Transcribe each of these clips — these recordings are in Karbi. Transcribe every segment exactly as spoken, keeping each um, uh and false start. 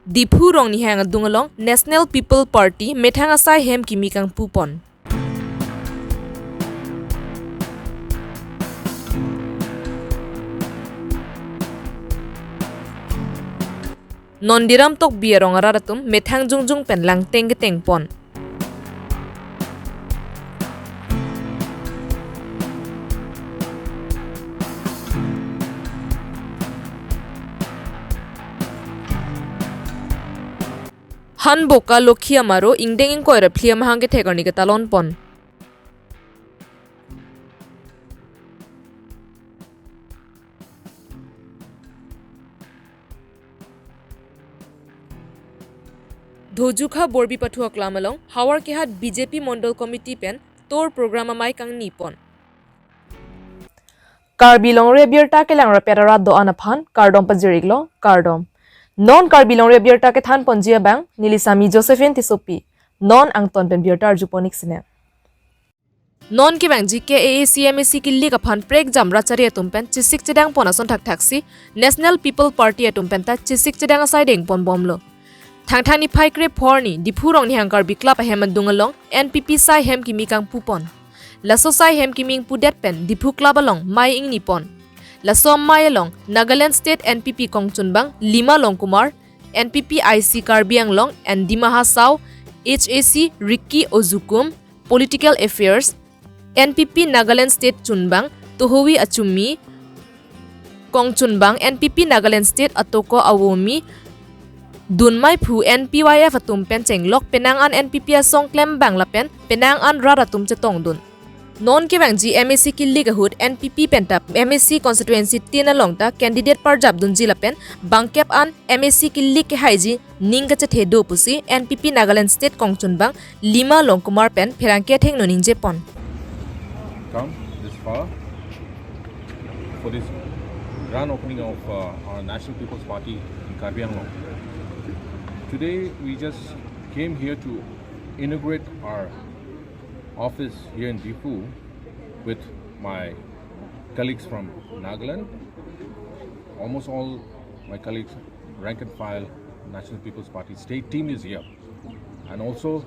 Diphu Rongnihang adung along National People Party methang asai hem kimi kangpupon. Nondiram Tokbi arong arat atum methang jongjong pen langteng ketengpon. Hanboka Lokhi amaro ingdeng ingkoi ra phli amahang kethek arni ketalonpon. Dhojukha Borbi Pathu aklam along Howraghat B J P Mondol Committee pen tour program amei kangnipon. Karbi Longri Abirta kelang rapet arat do-an aphan kardom pajir-iklo, kardom. Non Karbi Longri Abirta kethanponji abang neli Sami Josephine Tissopi. Non angton pen birta arjupon-ik sinang. Non kevangji K A A C M A C kilik aphan prekjam rat chari atum pen chesik chedangpon ason thakthaksi National People Party atum pen ta chesik chedang asai dengponbomlo. Thangthang niphai krepho arni Diphu Rongnihang Karbi Club ahem adung along N P P sai hem kimi kangpupon. Laso sai hem kimi ingpudet pen Diphu Club along mei ingnipon. Laso amei along Nagaland State N P P kongchunbang Lima Longkumar, N P P I C Karbi Anglong and Dima Hasao, H A C Ricky Ozukum, Political Affairs, N P P Nagaland State chunbang Tohowi Achumi, kongchunbang N P P Nagaland State Atoko Awomi, dunmeiphu N P Y F atum pen chenglok penang an N P P asong klembang lapen penang an rat atum chetongdun. Non kevangji M A C kilik ahut N P P pen ta M A C constituency tin along ta candidate parjapdunji lapen bangkep an M A C kilik kehaiji ning kachethe do pusi N P P Nagaland State kongchunbang Lima Longkumar pen pherangke athengno ningjepon. Come this far for this grand opening of uh, our National People's Party in Karbi Anglong. Today we just came here to inaugurate our office here in Diphu with my colleagues from Nagaland. Almost all my colleagues, rank and file, National People's Party state team is here. And also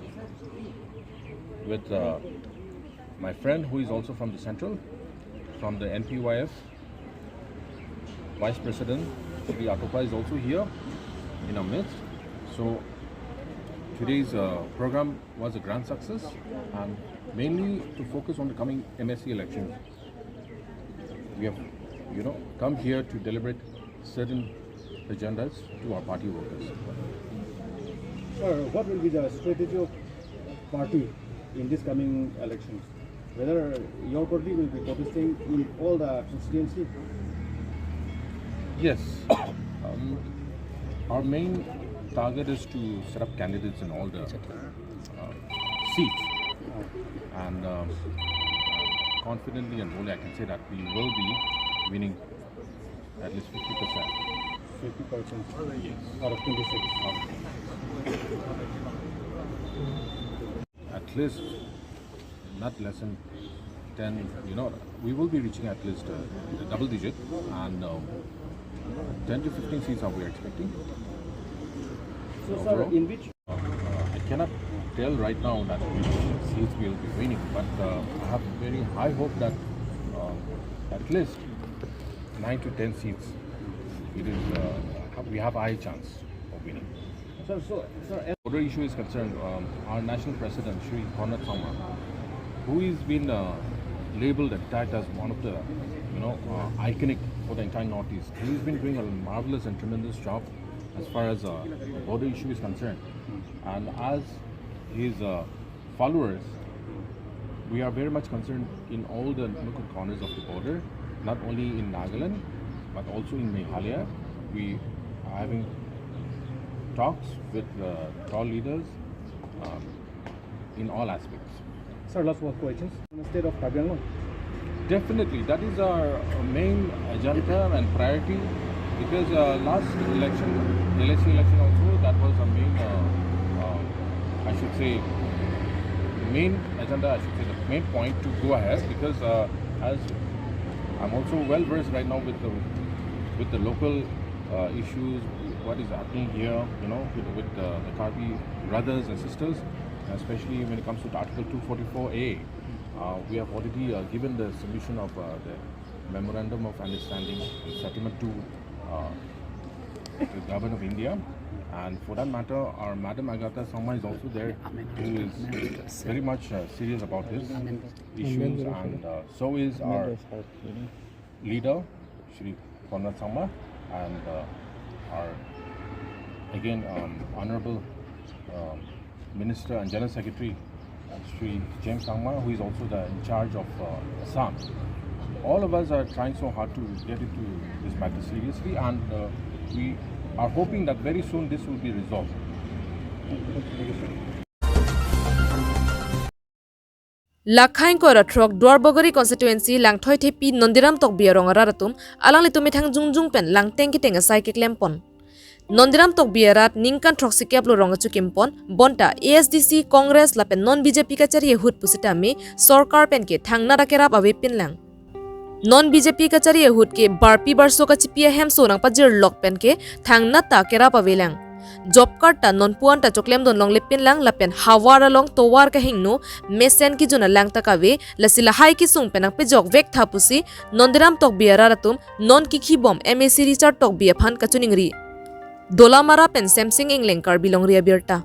with uh, my friend who is also from the central, from the N P Y F, Vice President Shri Atoka is also here in our midst. So today's uh, program was a grand success and mainly to focus on the coming M A C elections. We have, you know, come here to deliberate certain agendas to our party workers. Sir, what will be the strategy of party in this coming elections? Whether your party will be contesting in all the constituency? Yes. Um, our main target is to set up candidates in all the uh, seats. And um, confidently and boldly, I can say that we will be winning at least fifty percent. Fifty percent Yes. out of twenty-six. At least not less than ten, you know, we will be reaching at least uh, the double digit and um, ten to fifteen seats are we expecting. So, sir, in which Uh, I cannot tell right now that which seats we will be winning, but uh, I have very high hope that uh, at least nine to ten seats, it is, uh, we have a high chance of winning. Sir, so, sir, as Border issue is concerned, um, our national president, Shri Conrad Sangma, who has been uh, labeled and tagged as one of the, you know, uh, iconic for the entire Northeast. He's been doing a marvelous and tremendous job as far as uh, the border issue is concerned. And as his uh, followers, we are very much concerned in all the nook and corners of the border, not only in Nagaland, but also in Meghalaya. We are having talks with the tall leaders um, in all aspects. Sir, last one question. On the state of Karbi Anglong. Definitely, that is our uh, main agenda and priority because uh, last election, L A C election also, that was a main, uh, uh, I should say, main agenda, I should say, the main point to go ahead because uh, as I'm also well versed right now with the with the local uh, issues, What is happening here, you know, with, with the, the Karbi brothers and sisters, especially when it comes to the Article two forty-four A. Uh, we have already uh, given the submission of uh, the memorandum of understanding and settlement to uh, the government of India. And for that matter, our Madam Agatha Sangma is also there, who is very much uh, serious about this issues, and uh, so is our leader, Shri Conrad Sangma, and uh, our, again, um, Honorable um, Minister and General Secretary, uh, Shri James Sangma, who is also the in charge of uh, Assam. All of us are trying so hard to get into this matter seriously, and uh, we are hoping that very soon this will be resolved. Lakha ingkoi ra throk Duarbagori constituency Langthoi Thepi Nondiram Tokbi arong arat atum alanglitum methang jongjong pen langteng keteng asai keklem pon. Nondiram Tokbi arat ningkan throksi kep lo rong achukim pon, bonta A S D C, Congress lapen non B J P kachari ahut pusitame sorkar pen ke thangnat akerap avepin lang. Non B J P kachari ahut ke barpi barso kachipi ahemso nangpajir lok pen ke thangnat ta kerap avelang. Job card ta non puan ta choklem dun longle pin lang lapen havar along tovar kahingno mesen kejun alang ta kave, lasi lahai kesung pen nangpejok vek tha pusi Nondiram Tokbi arat atum non kikhi bom M A C Richard Tokbi aphan kachiningri. Dolamara pen Semsing Engleng, Karbi Longri Abirta.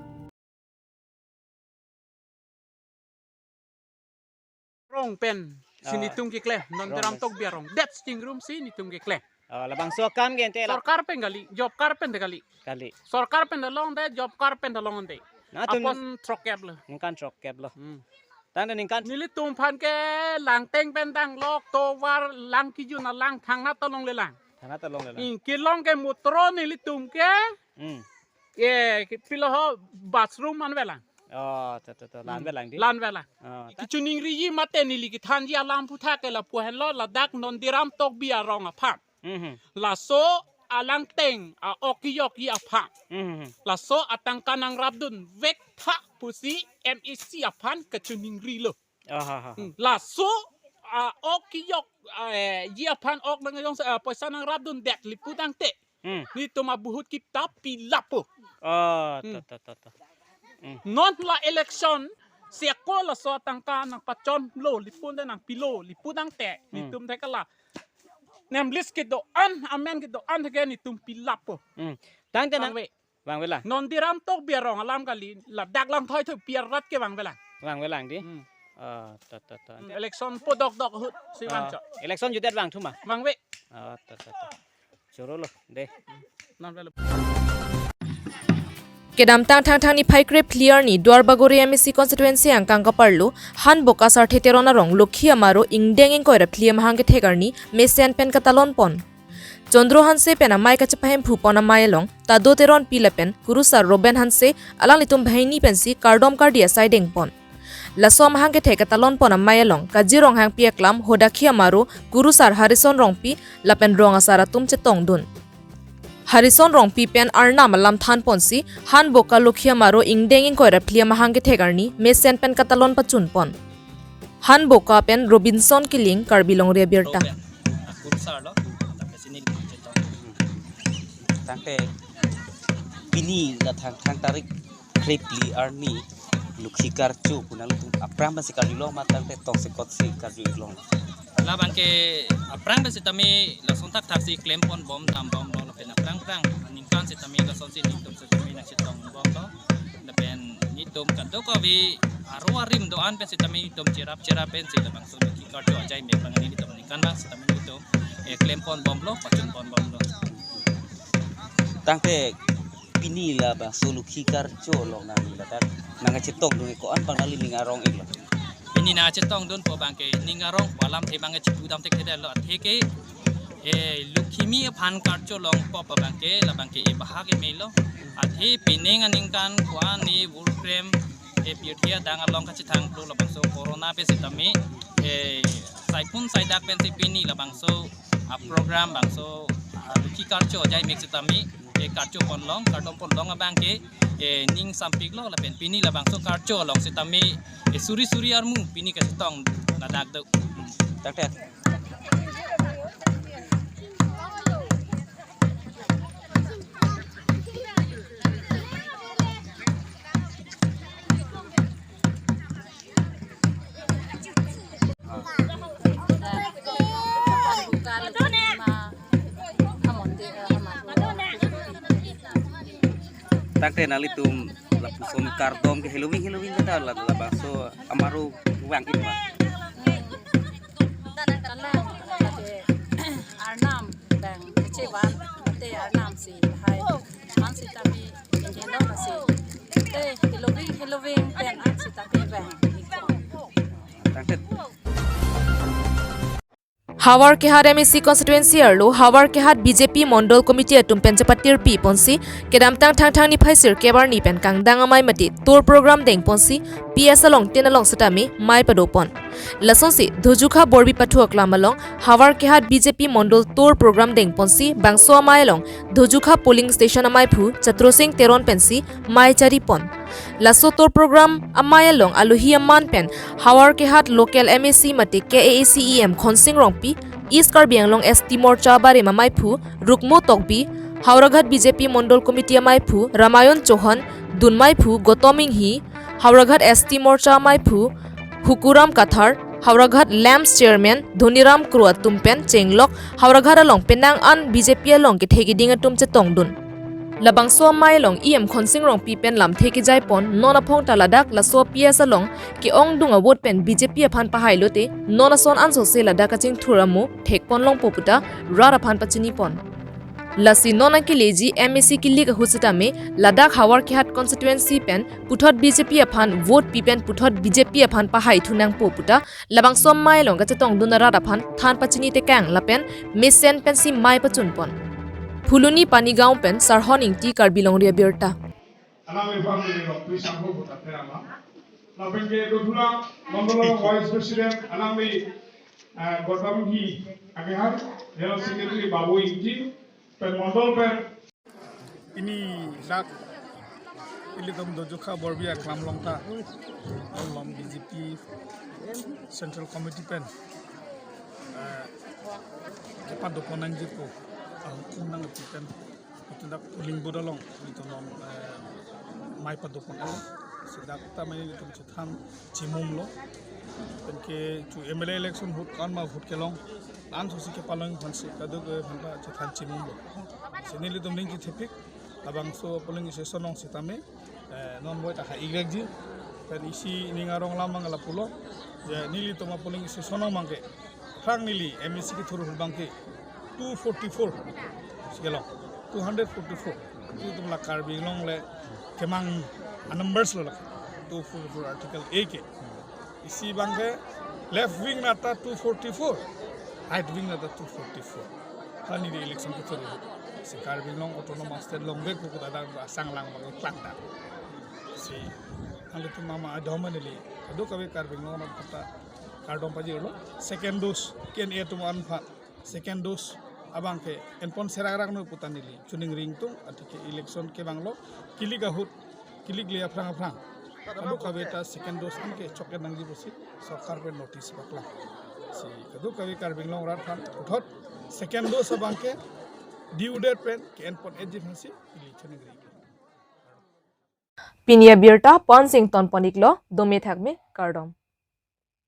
Rong pen si, ah, netum keklem, Nondiram Tokbi arong. Det chingrum si netum keklem. Oh, labangso akam ke ante la. Sorkar pen kali, job card pen de kali. Kali. Sorkar pen de long de, job card pen de long de. Nangtum apon throk kep lo. Ningkan throk kep lo. Hmm. Tangte ningkan. Nelitum aphan ke langteng pen dang lok, tovar, lang kejun alang thangnat ta longle lang. Thangnat ta longle lang. Hmm, kelong ke motro nelitum ke. Hmm. Ye, ke pilo ho bathroom an avelang. Oh, to, to, to, la-an avelang di. La-an avelang. Oh, ta- Kechiningriji mate neli kethanji alam aphuthak ke lapu henlo, ladak Nondiram Tokbi arong aphan. Mhm. Laso alangteng a-ok kejokji aphan. Mhm. Laso atangka nangrapdun vek tha pusi M A C aphan kachiningri lo. Aha, ha, ha. Hmm. Laso a-ok kejok, eh, ji aphan ok nang jong, eh, poisa nangrapdun det lapu tangte. Hmm. Netum abuhut kip ta pilap po. Oh, hmm, to, to, to, to. Hmm. Non la election, seko laso atangka nangpachon lo lapu tangte, nangpilo lapu tangte. Hmm. Netum thek la name list kedo-an, amen kedo-an thek netum pilap po. Hmm. Tangte nang vangve. Vangve lang. Nondiram Tokbi arong alam kali, ladak Langthoi Thepi arat ke vangve lang. Vangve lang di. Hmm. Oh, to, to, to. Hmm, election po dokdok ahut si, oh, vangchot. Election jutdet vangthu ma? Vangve. Oh, to, to, to. Choro lo, de. Kedamtang Thangthang niphai krephli arni Duarbagori M A C constituency angkang kaparlo, Hanboka Sarthe Teron arong Lokhi amaro ingdeng ingkoi ra phli amahang kethek arni mesen pen katalon pon. Chandro Hanse pen amei kachepahemphu pon amei along Tado Teronpi lapen Kurusar Roben Hanse alanglitum banghini pensi kardom kardi asai deng pon. Laso amahang kethek katalon pon amei along Kaji Ronghangpi aklam hodakhi amaro Kurusar Harison Rongpi lapen rong asar atum chetongdun. Harison Rongpi pen arnam alam than ponsi Hanboka Lokhi amaro ingdeng ingkoi ra phli amahang kethek arni mesen pen katalon pachun pon. Hanboka pen Robinson Killing, Karbi Longri Abirta. Kurusar lo, tangte sini chetong. Tangte pini la Thangthang tarik krephli arni Lokhi karcho pu nangtum aphrang pensi karjulong ma tangte toksekot si karjulong? Labang ke aphrang pen sitame lason thakthak si klem pon bom dam bomlo lapen aphrang aphrang aningkan sitame lason si netum sitame nangchetong bomlo. Lapen netum kadokave aro arim do-an pen sitame netum cherap cherap pensi labangso Lokhi karcho ajai mek abang netum aningkan abang sitame netum, eh, klem pon bomlo, pachun pon bomlo. Tangte pini labangso Lokhi karcho along nangli ladak nangkachetongdun ke ko-an abang nangli ning arong-iklo? Pini nangkachetongdun po abang ke ning arong po alamthe abang ke chipu dam thekthedetlo, athe ke, eh, Lokhi mi aphan karcho longpo abang ke labang ke e bahak e melo. Athe pining aningkan ko-an ne Wurkrem, eh, pirthe adang along kachethanglo labangso corona pen sitame, eh, saipun saidak pensi pini labangso a-program bangso, ah, Lokhi karcho ajai mek sitame, eh, karcho ponlong, kardom ponlong abang ke, eh, ning sampiklo lapen pini labangso karcho along sitame, eh, suri suri armu pini kachetong ladak do. Tangte. Tangte nanglitum lapuson kardom ke heloving heloving kata la, labangso amaro vang-ikma. Arnam bang kecevan te arnam si hai man sitame ingkeno si te heloving heloving pen an sitame vang-ikpo. Tangte Howraghat M A C constituency arlo Howraghat B J P Mondol Committee atum pen chepatirpi ponsi kedamtang Thangthang niphai sirkep arni pen kangdang amei mate tour program dengponsi P S along tin along sitame mei padopon. Lasonsi Dhojukha Borbi Pathu Aklam along Howraghat B J P Mondol tour program dengponsi bangso amei along Dhojukha polling station ameiphu Chatrusing Teron pensi mei charipon. Laso tour program amei along alohi aman pen Howraghat local M A C mate K A A C E M Khonsing Rongpi, East Karbi Anglong S T Morcha abarim ameiphu Rukmo Tokbi, Howraghat B J P Mondol Committee ameiphu Ramayon Chauhan, dunmeiphu Gotom Inghi, Howraghat S T Morcha ameiphu Hukuram Kathar, Howraghat Lamps Chairman Dhoniram Kro atum pen chenglok Howraghat along penang an B J P along kethe keding atum chetongdun. Labangso amei along E M Khonsing Rongpi pen lamthe kejaipon, non aphong ta ladak laso P S along ke-ongdung a-vote pen B J P aphan pahailote non ason ansose ladak kachingthur amo thekpon longpo puta rat aphan pachinipon. Lasi non akeleji M A C kilik ahut sitame ladak Howraghat constituency pen puthot B J P aphan vote pi pen puthot B J P aphan pahaithu nangpo puta labangso amei along kachetongdun arat aphan than pachini tekang lapen mesen pensi mei pachunpon. Phuloni Panigaon pen Sarhon Ingti, Karbi Longri Abirta. Alangli family lo, tui sangho kota terama. Lapen ke dothulang Mondol Vice President, alangli, eh, Gotom Inghi, akehan, General Secretary Babu Ingti, pen Mondol pen. Pini dak ilitum Dhojukha Borbi Aklam along ta, along B J P Central Committee pen, eh, kepadopon nangji pu ahukum nangpi pen, itum dak polling booth along, itum along, eh, mei padopon along. Si dak ta mei itum chethan chimumlo. Pen ke chu M L A election ahut ko-an ma vote kelong, ansose kepalong aphansi kadokave aphan ta chethan chimumlo. Si nelitum ning kithepik, labangso polling station along sitame, eh, non boi ta ha-ik rekji. Pen isi ning arong lam abang lapulo, je nelitum a-polling station along abangke, aphrang neli M A C kethur ahut abangke two forty-four si kelong, two hundred forty-four. Itum la Karbi Anglong le kemang a-numbers lo la, two forty-four Article A ke. Isi abangke left wing nata two forty-four, right wing nata two forty-four. Hala neli election kethur ahut. Si Karbi Anglong Autonomous State longvek pu kota dak asang lang abang klangdak. Si nanglitum mama adom neli kadokave Karbi Anglong arat aphanta kardom pajirlo. Second dose ke-en-e atum aphan, second dose abangke enpon serak rak noi puta neli choningri ingtung, atike election kevanglo, kilik ahut, kilik le aphrang aphrang kadokave ta second dose anke chok-en nangji pusi sorkar pen notice paklang. Si kadokave Karbi Anglong arat aphan puthot second dose abangke due date pen ke-enpon-etji aphansi neli choningri. Pini abirta pu-an si ingtonpon-iklo, dome thakme, kardom.